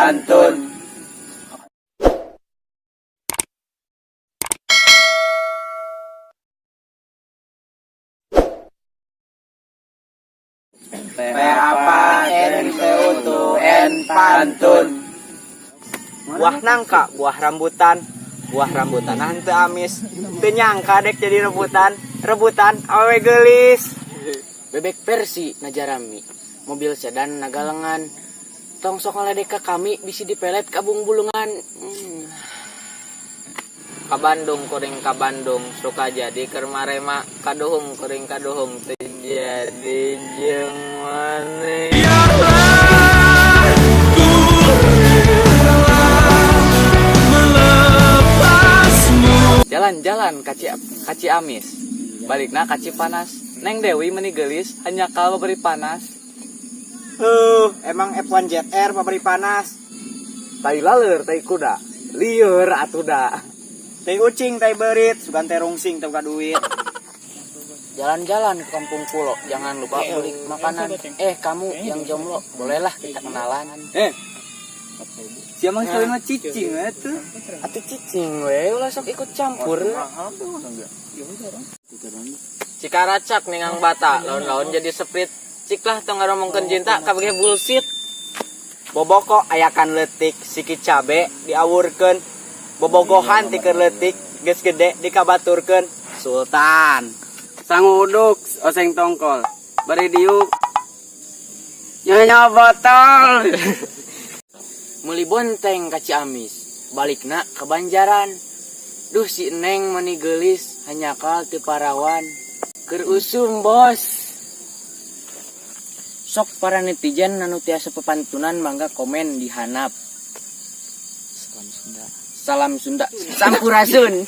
Pantun. P A N T U T N, pantun. Buah nangka, buah rambutan, buah rambutan henteu amis. Teu nyangka dek jadi rebutan, rebutan awewe geulis. Bebek versi na jarami, mobil sedan na galengan. Tong sok ngaledek ka kami, bisi dipelet ka bulungan. Ka Bandung kuring ka Bandung, suka jadi keur marema, kaduhung kuring kaduhung, teu jadi jeung maneh. Biarlah ku rela melepasmu. Jalan-jalan ka Ciamis, balikna ka Cipanas. Neng Dewi meni geulis, hanjakal babari panas. Emang F1 ZR pabari panas? Tai laleur, tai kuda. Lieur atuh da. Tai ucing, tai beurit, sugan teh rungsing teu duit. Jalan-jalan ke Kampung Pulo, jangan lupa beli makanan. Eh, kamu yang jomblo, bolehlah kita kenalan. Eh. Sia mah sekali mah cicing atuh. Atuh cicing we, ulah sok ikut campur. Cikaracak ningang bata, laun-laun jadi Sprite. Cik lah, tong ngaromongkeun cinta, kabeh bullshit. Boboko ayakan leutik, siki cabe diawurkeun. Bobogohan ti keur leutik, geus gede dikabaturkeun. Sultan. Sangu uduk, oseng tongkol. Bari diuk. Nyonya botol. Meuli bonteng ka Ciamis, balikna ke Banjaran. Duh, si Neng meni geulis, hanjakal teu parawan. Keur usum, bos. Sok para netizen anu tiasa pepantunan, mangga komen di handap. Salam Sunda. Salam Sunda. Sampurasun.